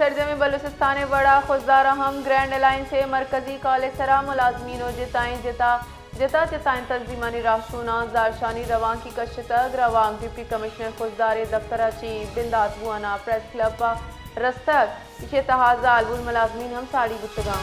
سرجمیں بلوچستان ءِ وڑ ءَ خضدار ءَ ہم گرینڈ الائنس ءِ مرکزی کال ءِ سرا ملازمین ءُ جتائیں جتا، جتا جتائیں تنظیمانی راہشوناں زہرشانی روانکی کشتگ۔ روانک ڈپٹی کمشنر خضدار ءِ دفتر ءَ چہ بندات بوان ءَ پریس کلب ءَ رستگ۔ ایشی ءِ تہا زالبول ملازمین ہم ساڑی بوتگاں۔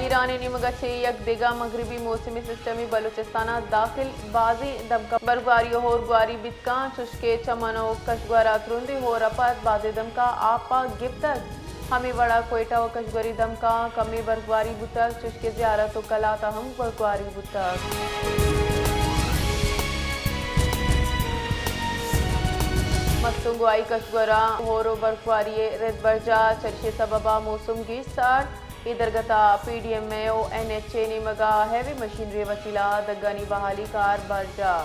ایران ءِ نیمگ ءَ چہ یک دگہ مغربی موسمی سسٹمے بلوچستان ءَ داخل، بازیں دمکاں برفباری ءُ ہورگواری بیت کاں، چوشکہ چمن ءُ کشگور ءَ ترندیں ہور ءَ پد بازیں دمکاں آپ ءَ گپتگ۔ ہمے وڑ ءَ کوئٹہ ءُ کشگوری دمکاں کمے برفباری بوتگ، چوشکہ زیارت ءُ کلات ءَ ہم برفباری بوتگ۔ مستونگ ءُ آئی کشگور ءَ ہور ءُ برفباری ءِ رد برجاہ، چریشی ءِ سبب ءَ موسم گیش سارت۔ اے درگت ءَ پی ڈی ایم اے ءُ این ایچ اے نیمگ ءَ ہیوی مشینری ءِ وسیلہ ءَ دگانی بحالی کار برجاہ۔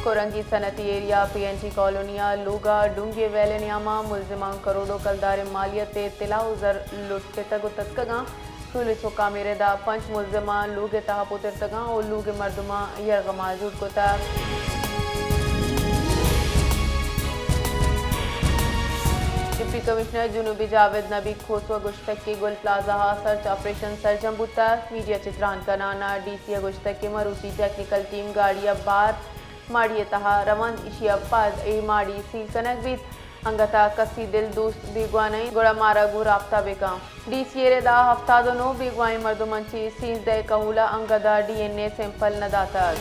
کورنگی صنعتی ایریا پی این ٹی کالونی ءِ لوگ ءَ ڈونگی ویل ءِ نیام ءَ ملزماں کروڑ ءُ کلدار ءِ مالیت ءِ طلا ءُ زر لٹتگ ءُ تتکگاں۔ پولیس حکام ءِ رد ءَ پنچ ملزماں لوگ ءِ تہا پترتگاں ءُ لوگ ءِ مردماں یرغمال جوڑ کتگ۔ ڈپٹی کمشنر جنوبی جاوید نبی کھوسو ءَ گوشتگ کہ گل پلازہ ءَ سرچ آپریشن سرجم بوتگ۔ میڈیا ءَ چہ تران کنان ءَ ڈی سی ءَ گوشتگ کہ مروچی ٹیکنیکل ٹیم گاڑی ءَ بار ماڑی ءِ تہا رونت، ایشی ءَ پد اے ماڑی سیل کنگ بیت۔ انگت ءَ کسی دل دوست بیگواہ نہ انت، گڑا مارا گوں رابطہ بکن۔ ڈی سی ءِ رد ءَ ہفتاد ءُ نو بیگواہیں مردماں چہ سیزدہ ءِ کہول ءَ انگت ءَ ڈی این اے سیمپل نہ داتگ۔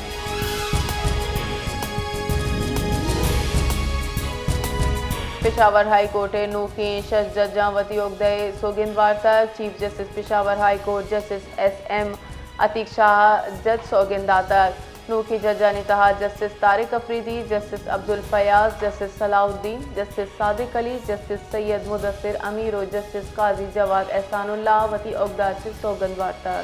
پشاور ہائی کورٹ ءِ نوکیں شش ججاں وتی عہدہ ءِ سوگند وارتگ۔ Chief justice Peshawar high court justice S M Atiq Shah ءَ جج سوگند داتگ۔ نوکیں ججانی تہا justice Tariq Afridi, justice Abdul Fayyaz, justice Salah Uddin, justice Sadiq Ali, justice Syed Mudassir Amir ءُ جسٹس قاضی جواد احسان اللہ وتی عہدہ ءَ چہ سوگند وارتگ۔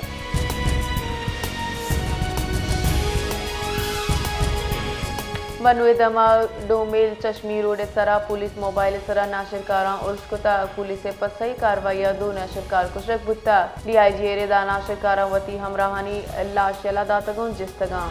بنو ءِ دمگ ڈومیل چشمی روڈ ءِ سرا پولیس موبائل ءِ سرا ناشرکاراں ارش کتگ۔ پولیس ءِ پسہ ئی کاروائی ءَ دو ناشرکار کشگ بوتگ۔ ڈی آئی جی ءِ رد ءَ ناشرکاراں وتی ہمراہانی لاش یلہ داتگ ءُ جستگاں۔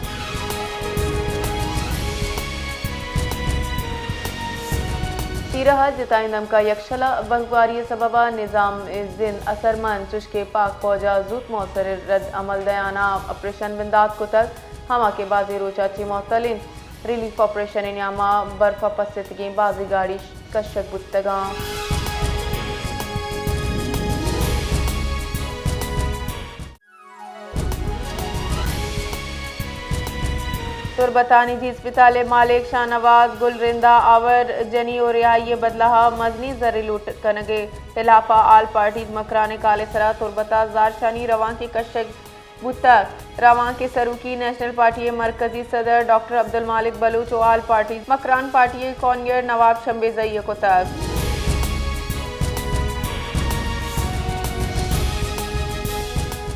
تیرہ ءَ جتائیں دمکاں یکشل ءَ برفباری ءِ سبب ءَ نظام زند اثرمند، چوشکہ پاک فوج ءَ زوت موثر رد عمل دیان ءَ آپریشن بندات کتگ، ہما کہ بازیں روچ ءَ چہ معطل انت۔ ریلیف آپریشن ءِ نیام ءَ برف ءَ پستگیں بازیں گاڑی کشگ بوتگاں۔ تربت ءِ نجی اسپتال ءِ مالک شاہ نواز گل رند ءَ آور جنی ءُ رہائی ءِ بدلہ ءَ مزنیں زرے لوٹ کنگ ءِ ہلاپ ءَ آل پارٹیز مکران ءِ کال ءِ سرا تربت ءَ زہرشانی روانکے کشگ بوتگ۔ روانک ءَ سروکی نیشنل پارٹی ءِ مرکزی صدر ڈاکٹر عبدالمالک بلوچ ءُ آل پارٹیز مکران پارٹی ءِ کونوینر نواب شمبے زئی ءَ کتگ۔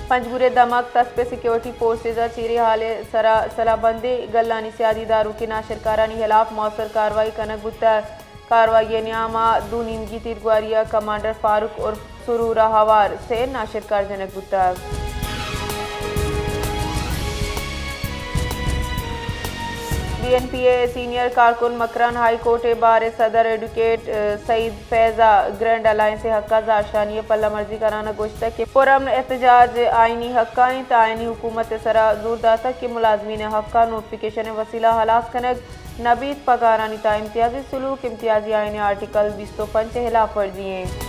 پنجگور ءِ دمگ تسپ ءِ سیکیورٹی فورسز ءَ چیریں ہال ءِ سرا سلاہ بندیں گلانی سیادی داروکیں ناشرکارانی ہلاپ موثر کاروائی کنگ بوتگ۔ کاروائی ءِ نیام ءَ دو نیمگی تیرگواری ءَ کمانڈر فاروق عرف سرور ءَ ہوار سے ناشرکار جنگ بوتگ۔ بی این پی ءِ سینئر کارکن مکران ہائی کورٹ ءِ بار ءِ صدر ایڈوکیٹ، ءَ، سعید فیض ءَ گرینڈ الائنس ءِ حق ءَ زہرشانی ءِ پلہ مرزی کنان ءَ گوشتگ کہ پرامن احتجاج آئینی حق ءَ انت، آئینی حکومت ءِ سرا زور داتگ کہ ملازمین ءِ حق ءَ نوٹیفکیشن ءِ وسیلہ ءَ ہلاس کنگ نہ بیت، پگارانی تہا امتیازی سلوک امتیازی آئین ءِ آرٹیکل بیست ءُ پنچ ءِ ہلاپ ورزی انت۔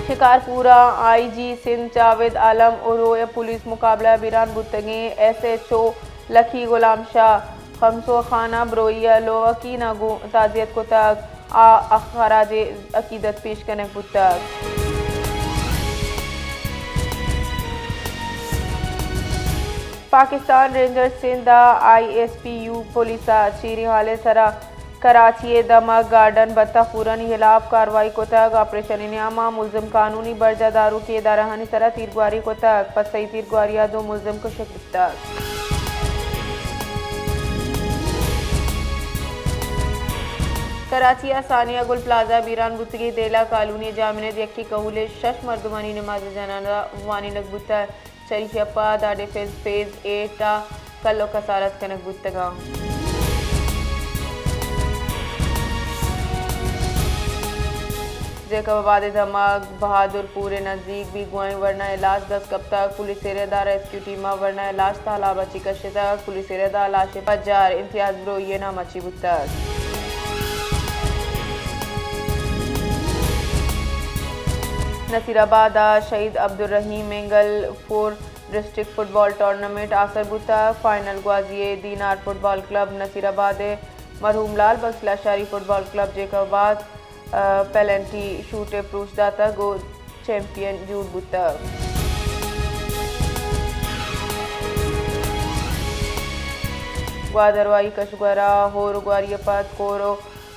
شکارپور ءَ آئی جی سندھ جاوید عالم ءُ روئے پولیس مقابلہ ءَ بیران بوتگیں ایس ایچ او لکھی غلام شاہ خمسو خان ءَ بروئی ءَ لوگاکین ءَ گوں تعزیت کتگ۔ آ خراج عقیدت پیش کنگ بوتگ۔ پاکستان رینجرز سندھ ءَ I S P U police ءَ چیریں ہال ءِ سرا کراچی ءِ دمگ گارڈن بتخ پورانی ہلاپ کاروائی کتگ۔ آپریشن ءِ نیام ءَ ملزم قانونی برجاہ داروکیں ادارہانی سرا تیرگواری کتگ۔ پسئی تیرگواری ءَ دو ملزم کشگ بوتگ۔ کراچی ء ثانیہ گل پلازہ ء بیران بوتگیں دیلہ کالونی ء جاہ منند یکیں کہول ء شش مردمانی نماز جنازہ وانینگ بوتگ۔ چریشی ء پد آ ڈیفنس فیز ایٹ ء کل ء کسارت کنگ بوتگ انت۔ جیکب آباد ء دمگ بہادر پور ء نزیک بیگواہیں ورنا ء لاش دست کپتگ۔ پولیس ء ردء ریسکیو ٹیم ء ورنا ء لاش تالاب ء چہ کشتگ۔ پولیس ء ردء لاش ء پجار امتیاز بروئی ء نام ء چہ بوتگ۔ نصیر آباد ء شہید Abdul Rahim Mengal four district football tournament آسر بوتگ۔ فائنل گوازی ء Dinar football club Naseerabad ء مرحوم Lal Bakhsh Lashari football club Jacobabad ء پینلٹی شوٹ ء پروش داتگ ء چیمپئن جوڑ بوتگ۔ گوادر وائی کشگورا ہور و گواری ء پد کور و،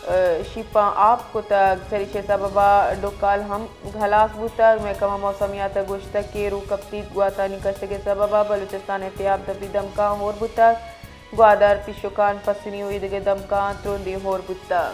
ء، شیپاں آپ کتگ، چریشی ء سبب ء ڈکال ہم ہلاس بوتگ۔ محکمہ موسمیات ء گوشتگ کہ روکپتی گواتانی کشگ ء سبب ء بلوچستان ء تیاب تپی دمکاں ہور بوتگ۔ گوادر، پیشوکان، پسنی و ایدگہ دمکاں ترندی ہور بوتگ۔